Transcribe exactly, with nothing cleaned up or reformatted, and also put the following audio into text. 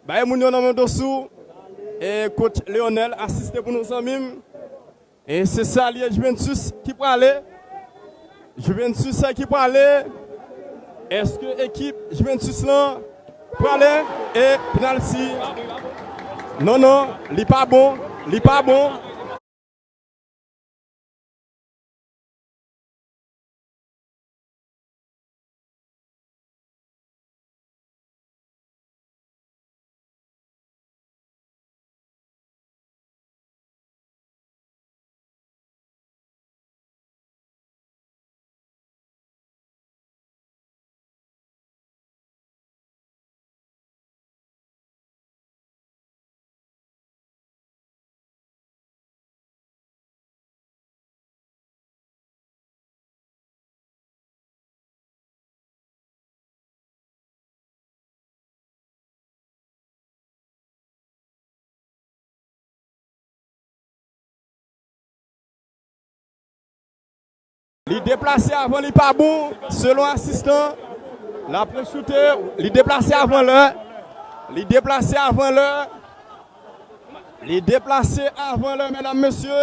Bay moun yo nan men dosou. E coach Leonel asiste pou nou, zanmi m. E se sa li ye, Juventus ki prale. Juventus ki prale. Èske ekip Juventus lan prale? E penalti. Non, non, li pa bon. Li pa bon. Li deplase avan, li pa bon, selon asistan. L ap rechoute, li deplase avan lè. Li deplase avan lè. Li deplase avan lè, medam, mesye.